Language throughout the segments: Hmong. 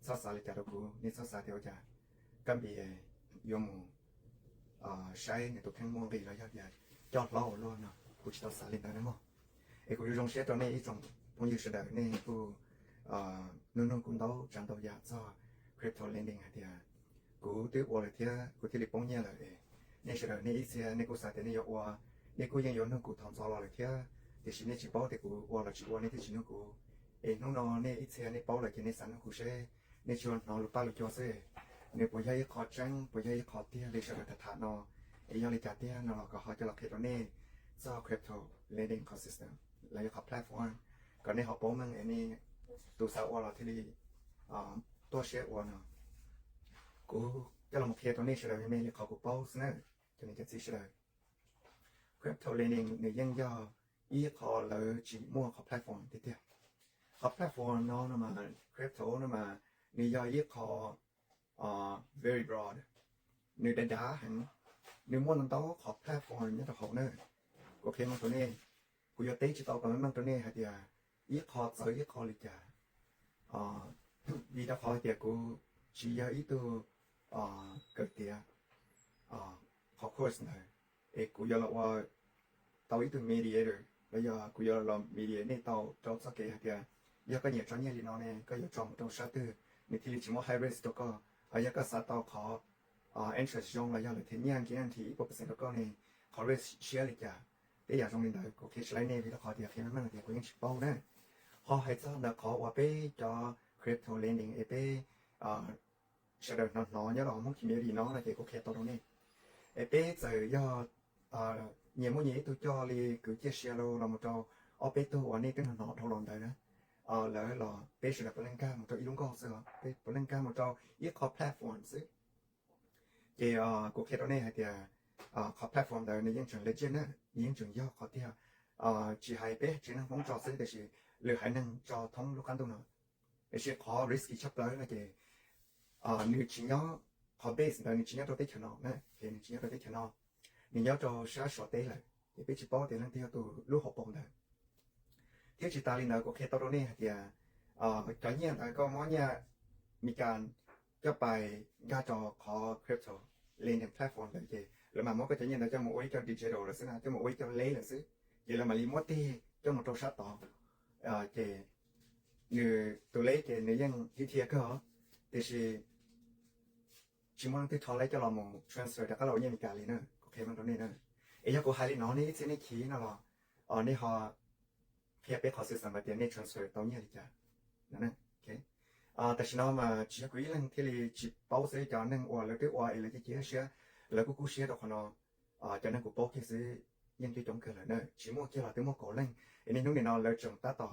txhob xav li cas rau kuv, nej txhob xav tias ua cas Kab Npis yuav mus saib nws tus kheej muaj nqis los yog tias coj hlob ua luaj no, kuv tsis tau xav li ntawd na mog. Es kuv yuav zoo siab rau nej ib tsoom phooj ywg sawv daws, nej kuj nug nug kuv ntau tsav ntau yam txog crypto lending hais tias kuv twb ua lawm thiab kuv thiaj li poob nyiaj lawm es nej sawv daws nej ib txhia nej kuj xav tias nej yuav ua, nej kuj yeej yuav nug kuv thov ntxov los lawm thiab, tiam sis nej tsis paub tias kuv ua los tsis ua nej thiaj tsis nug kuv. Es hnub no nej ib txhia nej paub lawm ces nej xav nug kuv seb nej tsis ua hnov lus paj lus cua xwb, nws puas yog ib qho tseeb puas yog ib qho tiag li sawv daws tham tham no, es yog li cas tiag no los kom ho coj los qhia rau nej txog crypto lending ecosystem los yog qhov platform, kom nej ho paub meej es nej tus xav ua los thiaj li tuaj siab ua no. Kuv coj los qhia rau nej sawv daws me me li qhov kuv paub xwb na, cov niam cov txiv sawv daws. Crypto lending nws yeej yog ib qho lawv tsis muaj qhov platform tiag tiag. Qhov platform no no mas crypto no mas nws yog ib qho very broad, nws dav dav heev, nws muaj ntau qhov platform nyob rau hauv na. Kuv qhia meej rau nej, kuv yuav teb tsis tau kom meej meej rau nej hais tias ib qho txawv ib qho li cas, vim rau qhov hais tias kuv tsis yog ib tug kawm tiav qhov course ntawd, es kuv yuav los ua tau ib tug mediator los yog kuv yuav los mediate nej tau rau txoj kev hais tias yog koj nyiam tso nyiaj li no ne koj yuav tso mus rau sab twg nws thiaj li tsis muaj high risk rau koj, ho yog koj xav tau qhov interest zoo los yog lawv them nyiaj guarantee ib puas percent rau koj ne, qhov risk siab li cas. Tej yam zoo li ntawd kuv qhia tsis laib nej vim rau qhov tias qhia meej meej tias kuv yeej tsis paub na. Ho hais txog ntawm qhov uas peb cov crypto lending es peb sawv daws hnov hnov nyob rau hauv Hmoob community no no ces kuv qhia tau rau nej. Es peb txawm yog nyias muaj nyias ib tug coj li kwv ciaj sia los mus rau ob peb tug uas nej twb hnov hnov dhau los ntawd na, lawv los peb sawv daws puav leej nkag mus rau ib lub nkoj xwb os, peb puav leej nkag mus rau ib qho platform xwb. Ces kuv qhia rau nej hais tias qhov platform ntawd nws yeej tseem legit na, nws yeej tseem yog qhov tiag, tsis hais peb tsev neeg Hmoob tso xwb tiam sis lwm haiv neeg tso thoob lub qab ntuj no. Tiam sis qhov risky tshaj plaws no ces nws tsis nyob, qhov base ntawd nws tsis nyob rau teb chaws no na, nws tsis nyob rau teb chaws no, nws nyob rau sab Suav teb lawm ces peb tsis paub tias leej twg yog tus lub hauv paus ntawd. Thiab tsis tas li ntawd kuv qhia tau rau nej hais tias cov nyiaj ntawd koj muab nyiaj Meskas coj pais nkag rau qhov crypto lending platform ntawd ces lawv mam muab koj cov nyiaj ntawd coj mus ua ib co digital lawm xwb na, coj mus ua ib co leb lawm xwb, ces lawv mam li muab tig coj mus rau sab tod. Ces nws tus leb ces nws yeej hiv thiab kawg, tiam sis tsis muaj leej twg rho leb coj los mus transfer rov qab los ua nyiaj Meskas li na, kuv qhia meej rau nej na. Es yog kuv hais li no nej ib txhia nej chim no los nej ho qhia peb qhov xwm txheej tias nej transfer tau nyiaj li cas. Tam sim no mas tsis yog kuv ib leeg thiaj li tsis paub xwb, cov neeg uas lawv twb ua es lawv cia cia siab, lawv kuj kub siab rau qhov no. Cov neeg kuv paub kiag xwb yeej coob coob kawg lawm na, tsis muaj kiag los twb muaj kaum leej. Es niaj hnub nim no lawv tseem tab tom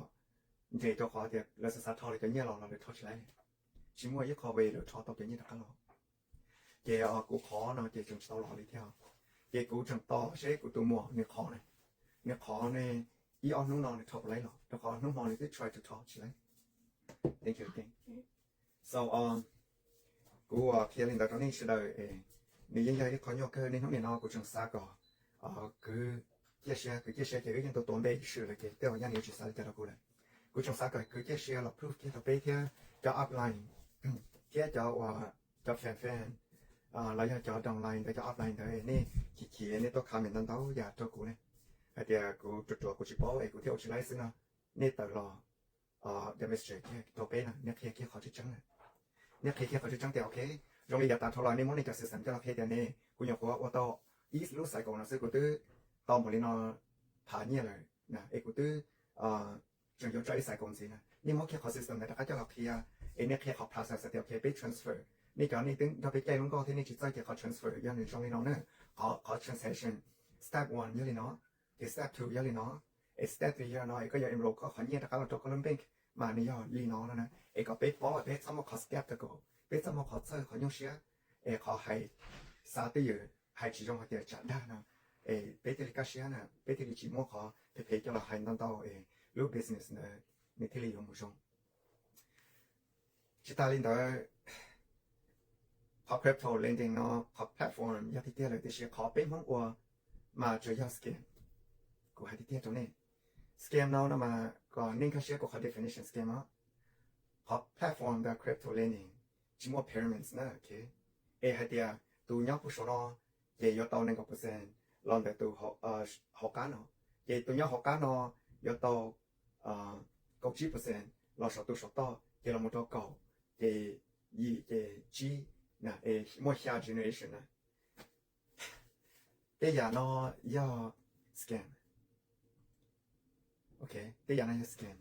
nres rau qhov tias lawv xav xav rho li cov nyiaj los los lawv rho tsis laib li, tsis muaj ib qho way lawv rho tau cov nyiaj rov qab los. Ces kuv qhov no ces tseem tsis tau los li thiab. Ces kuv tseem tos seb kuv tus muam nws qhov ne, nws qhov ne, ib ob hnub no nws rho puas laib los, rau qhov hnub hmo nws twb try to rho tsis laib. So kuv qhia li ntawd rau nej sawv daws, nws yeej yog ib qho nyuaj kawg. Niaj hnub nim no kuv tseem xav kom kwv ciaj sia, kwv ciaj sia ces wb yeej tau tuav npe swm lawm ces tej uas nyaj nws tsis xav li cas rau kuv lawm. Kuv tseem xav kom kwv ciaj sia los proof kiag rau peb thiab cov upline thiab cov uas cov fan fan los yog cov downline ntawd, cov upline ntawd nej chim chim nej tuaj comment ntau ntau yam rau kuv ne, hais tias kuv ruam ruam kuv tsis paub es kuv thiaj ua tsis laib xwb no. Nej tawm los demonstrate kiag rau peb na, nej qhia kiag qhov tseeb tseeb na. Nej qhia kiag qhov tseeb tseeb tias ok, zoo li yav tas dhau los nej muab nej cov system coj los qhia tias ne, kuv nyuam qhuav ua tau ib lub cycle no xwb kuv twb tau npaum li no phav nyiaj lawm na, es kuv twb tseem yuav tso ib cycle ntxiv na. Nej muab kiag qhov system ntawd rov qab coj los qhia, es nej qhia qhov process tias ok peb transfer, nej cov nej twb nrog peb caij lub nkoj thiab nej tsis txawj ces qhov transfer yog nws zoo li no na. Qhov, qhov transaction step one yog li no, ces step two yog li no, es step three yog li no, es koj yuav enroll koj qhov nyiaj rov qab los rau koj lub bank mas nws yog li no no na. Es kom peb paub peb txhob muaj qhov skeptical, peb txhob muaj qhov txhawj qhov nyuaj siab, es qhov hais xav twj ywm hais tsis zoo hais tias tsam dag no, es peb thiaj li kaj siab na, peb thiaj li tsis muab qhov phem phem coj los hais ntau ntau es lub business ntawd nws thiaj li yuav mus zoo. Tsis tas li ntawd, qhov crypto lending no qhov platform yog tiag tiag lawm tiam sis qhov peb Hmoob ua mas tsuas yog scam. Kuv hais tiag tiag rau nej, scam no no mas kom nej nkag siab kuv qhov definition scam os. Qhov platform ntawm crypto lending tsis muaj pyramids na, ok. Es hais tias tus nyob puag saum no ces yuav tau nees nkaum percent los ntawm tus hauv qab no, ces tus nyob hauv qab no yuav tau kaum tsib percent los saum tus saum toj, ces los mus rau kaum, ces yim, ces tsib, es muaj xya generation na. Tej yam no yog scam. Ok, tej yam no yog scam.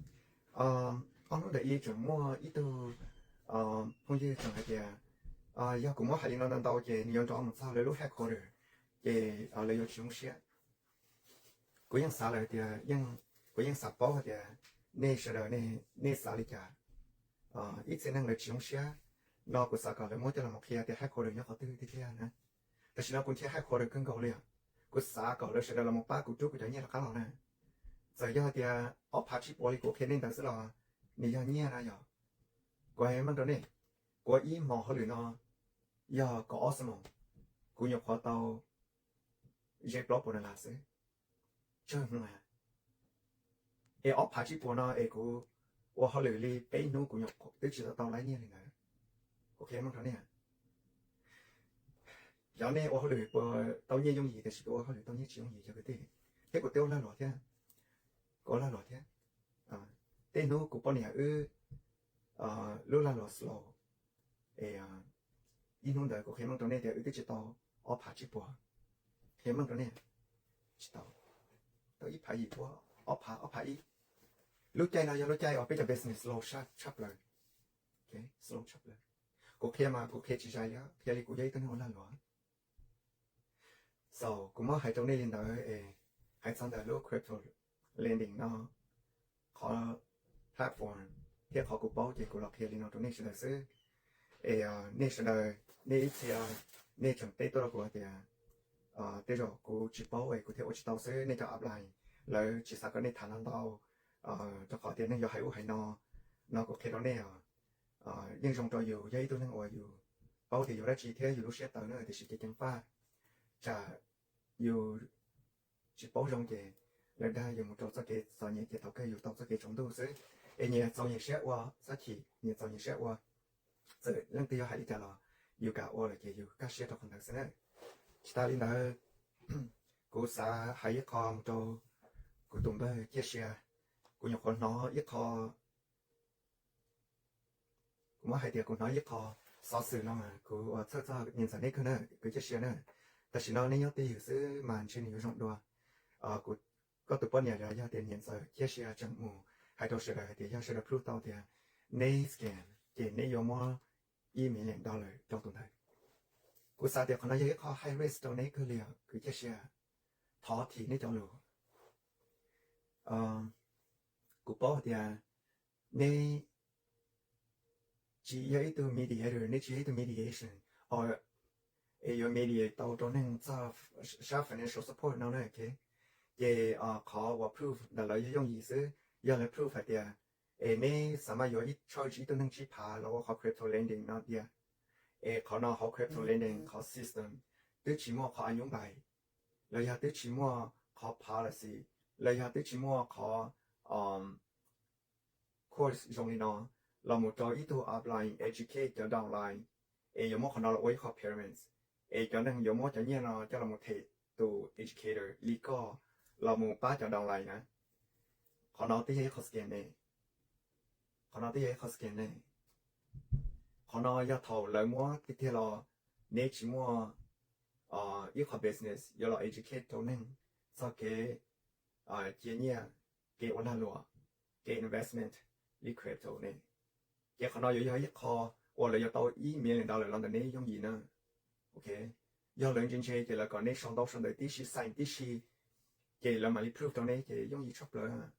Ob hnub ntawm i tseem muaj ib tug phooj ywg tseem hais tias yog kuv muab hais li no ntau ntau ces nws yuav nrov mus txog lawv lub headquarter, ces lawv yuav tsis zoo siab. Kuv yeej xav lawm tias, kuv yeej xav paub hais tias nej sawv daws nej xav li cas. Ib txhia neeg lawv tsis zoo siab no kuv xav kom lawv muab coj los qhia tias headquarter nyob qhov twg tiag tiag na. Tam sim no kuv nrhiav headquarter kawg nkaus li os. Kuv xav kom lawv sawv daws los mus pab kuv rub kuv cov nyiaj rov qab los na. Txawm yog tias ob phav tsib puas li kuv qhia nej ntawd xwb los nws yog nyiaj na yog. Kuv hais meej rau nej, kuv ua ib hmos hauj lwm no yog kaum ob xuab moos, kuv nyuam qhuav tau ze plaub puas dollar xwb. Tsawg hwv, es ob phav tsib puas no es kuv ua hauj lwm li peb hnub kuv nyuam qhuav twb tsis tau tau laib nyiaj li ntawd. Kuv qhia meej rau nej, cov nej ua hauj lwm puas tau nyiaj yooj yim tiam sis kuv ua hauj lwm tau nyiaj tsis yooj yim cov kwv tij, thiab kuv twb ua lag luam thiab. Kuv ua lag luam thiab. Tej hnub kuv poj niam wb lub lag luam slow, es ib hnub ntawd kuv qhia meej rau nej tias wb twb tsis tau ob phav tsib puas. Qhia meej rau nej, tsis tau, tau ib phav yim puas, ob phav, ob phav ib. Lub caij no yog lub caij uas peb cov business slow tshaj plaws. Slow tshaj plaws. Kuv qhia mas kuv qhia tsis zais li, qhia li kuv yog ib tug neeg ua lag luam. So kuv muab hais rau nej li ntawd es hais txog ntawm lub crypto lending no, qhov platform thiab qhov kuv paub ces kuv los qhia li no rau nej sawv daws xwb. Es nej sawv daws, nej ib txhia nej tseem teb tuaj rau kuv hais tias tej zaum kuv tsis paub es kuv thiaj ua tsis tau xwb, nej cov upline lawv tsis xav kom nej tham ntau ntau, rau qhov tias neeg yuav hais ub hais no. No kuv qhia rau nej os, yeej zoo rau yus yog ib tug neeg uas yus paub tias yus dab tsi thiab yus lub siab tawv na, tiam sis ceev ceev faj, tsam yus tsis paub zoo ces lawv dag yus mus rau txoj kev txom nyem ces thaum kawg yus tau txoj kev tsaus ntuj xwb. Es nyias txaus nyias siab ua, txhob chim, nyias txaus nyias siab ua. Txawm leej twg yuav hais li cas los yus kam ua lawm ces yus kaj siab rau qhov ntawd xwb na. Tsis tas li ntawd, kuv xav hais ib qho mus rau kuv tus npawg Ciaj Sia. Kuv nyuam qhuav hnov ib qho, kuv muab hais tias kuv hnov ib qho xov xwm no mas kuv ua txhawj txog niam ntxawm neb kawg na, kwv Ciaj Sia na. Tam sim no neb nyob twj ywm xwb mas ntshe nws yuav zoo dua. Koj tus poj niam los yog tias niam ntxawm Ciaj Sia tseem mus hais rau sawv daws hais tias yog sawv daws proof tau tias neb scam ces neb yuav muab ib million dollar rau tus ntawd. Kuv xav tias qhov no yog ib qho high risk rau neb kawg li os kwv Ciaj Sia. Thov thim neb cov lus. Kuv paub tias neb tsis yog ib tug mediator, neb tsis yog ib tug mediation, es yuav mediate tau rau neeg txog sab financial support no na. Ces qhov uas proof ntawm lawv yog yooj yim xwb, yog lawv proof hais tias es neb xav mas yuav ib charge ib tug neeg tsib phav los ua qhov crypto lending no tiag. Es qhov no hauv crypto lending qhov system twb tsis muaj qhov a nyub npais, los yog twb tsis muaj qhov policy, los yog twb tsis muaj qhov course zoo li no los mus rau ib tug upline educate cov downline, es yuav muab qhov no los ua ib qho pyramids, es cov neeg yuav muab cov nyiaj no coj los them tus educator li koj los mus pab cov downline na. Qhov no twb yog ib qho scam ne. Qhov no twb yog ib qho scam ne. Qhov no yog thaum lawv muab tiag tiag los neb tsis muaj ib qho business yuav los educate rau neeg txog kev cia nyiaj, kev ua lag luam, kev investment li crypto ne. Ces qhov no yuav yog ib qho uas lawv yuav tau ib million dollar los ntawm neb yooj yim na. Ok, yog lawv ntse ntse ces lawv kom neb sau ntaub sau ntawv tib si, sign tib si, ces lawv mam li proof rau neb ces yooj yim tshaj plaws.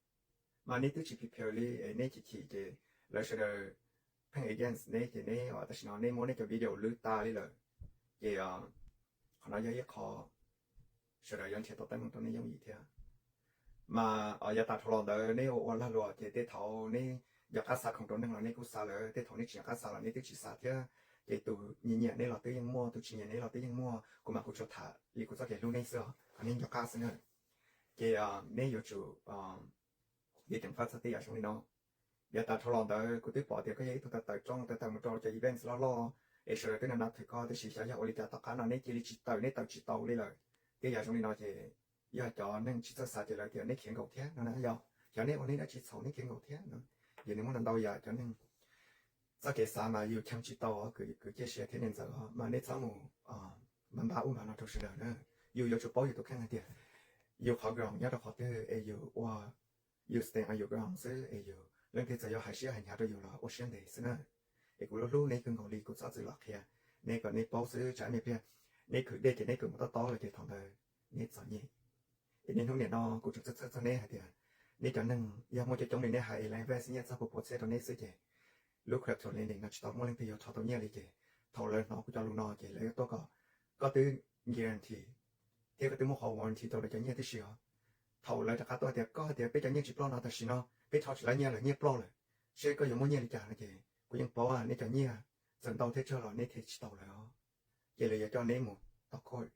Mas neb twb tsis prepare li, neb chim chim ces lawv sawv daws pheej against neb ces neb tam sim no neb muab neb cov video lwb tas li lawm. Ces qhov no yog ib qho sawv daws yuav nrhiav tau teeb meem rau neb yooj yim thiab. Mas yav tas dhau los ntawd neb ua ua lag luam ces tej thaum neb nco qab xa khoom rau neeg los neb kuj xa lawm, tej thaum neb tsis nco qab xa los neb twb tsis xa thiab. Ces tus nyiam nyiam neb los twb yeej muaj, tus tsis nyiam neb los twb yeej muaj, kuv mas kuv tsuas tham li kuv txoj kev hlub neb xwb os, kom neb nco qab xwb na. Ces neb yuav tsum li ceev faj txog tej yam zoo li no. Yav tas dhau los ntawd kuv twb pom tias koj yog ib tug tawm tawm rooj tawm tawm mus rau cov events loj loj, es sawv daws twb nrog nrog thwm koj, tiam sis xyov yog ua li cas tom qab no neb cia li tsis tawm, neb tawm tsis tau li lawm. Thiab yog zoo li no ces yog cov neeg tsis txawj xav ces lawv tias neb khiav nkaum thiab no na. Yog xyov neb ua neb dab tsi txhaum neb khiav nkaum thiab no. Ces nws muaj ntau ntau yam cov neeg txoj kev xav mas yus cheem tsis tau, kwv ciaj sia thiab niam ntxawm, mas nej txhob mus npaj ub npaj no rau sawv daws na. Yus yuav tsum paub yus tus kheej hais tias yus qhov ground nyob rau qhov twg es yus ua, yus stand on your ground xwb es yus leej twg txawm yuav hais siab hais hnyav rau yus los ua siab ntev xwb na. Es kuv hlub hlub neb kawg nkaus li, kuv txhob txwm los qhia neb kom neb paub xwb, tsam ib pliag neb khwv dej ces neb khwv mus tob tob lawm ces thaum ntawd neb txom nyem. Es niaj hnub nim no kuv tseem txhawj txhawj txog neb hais tias neb cov neeg yog muaj coob coob li neb hais es lawv invest nyiaj txog puas pua txhiab rau neb xwb ces lub crypto lending no tsis tau muaj leej twg yuav rho tau nyiaj li ces thaum lawv hnov kuv cov lus no ces lawv yuav tuaj kom koj twb guarantee thiab koj twb muab qhov warranty rau lawv cov nyiaj tib si os. Thaum lawv rov qab tuaj hais tias koj hais tias peb cov nyiaj tsis ploj no tam sim no peb rho tsis tau nyiaj lawm, nyiaj ploj lawm, seb koj yuav muab nyiaj li cas no ces kuv yeej paub neb cov nyiaj txawm ntau thiab tsawg los neb them tsis tau lawm os. Ces lawv yuav coj neb mus tom court.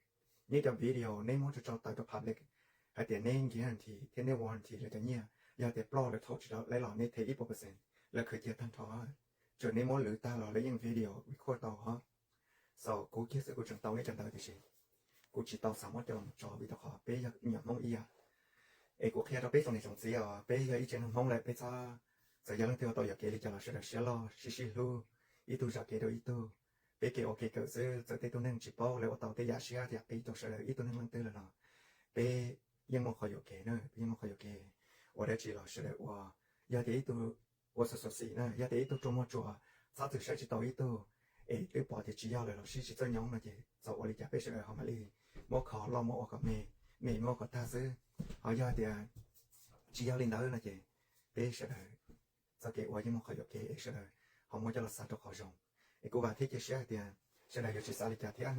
Neb cov video neb muab tso tso tawm rau public hais tias neb guarantee thiab neb warranty lawv cov nyiaj, yog tias ploj lawv thauj tsis tau lawm los neb them ib puas percent, lawv khwv cia tag nrho. Txawm neb muab lwv tag los lawv yeej video record tau os. So kuv kiag xwb kuv tseem tau neb cov ntawd tiam sis kuv tsis tau xav muab coj los tso vim rau qhov peb yog me nyuam Hmoob ib yam. Es kuv qhia rau peb tsoom niam tsoom txiv os, peb yog ib tsev neeg Hmoob lawm peb txhob, txawm yog leej twg ua tau yuam kev li cas los sawv daws siab loj sib sib hlub, ib tug zam kev rau ib tug. Peb kev ua kev kawm xwb, txawm tej tug neeg tsis paub lawv ua tau tej yam siab yam qis rau sawv daws ib tug neeg leej twg lawm los peb yeej muaj qhov yuam kev na, peb yeej muaj qhov yuam kev. Ua dab tsi los sawv daws ua, yog tias ib tug ua xov xwm xim na, yog tias ib tug tsuas muaj tsuas txhob txwm saib tsis tau ib tug, es twb pom tias tsis yog lawm los sib tsis txawj nyob no ces txaus ua li cas peb sawv daws ho mam li muab kho loj muab ua kom me, me muab kom tag xwb. Ho yog tias tsis yog li ntawd no ces peb sawv daws txoj kev ua yeej muaj qhov yuam kev es sawv daws ho muab coj los xav rau qhov zoo. Es kuv vam thiab cia siab hais tias sawv daws yuav tsis xav li cas thiab.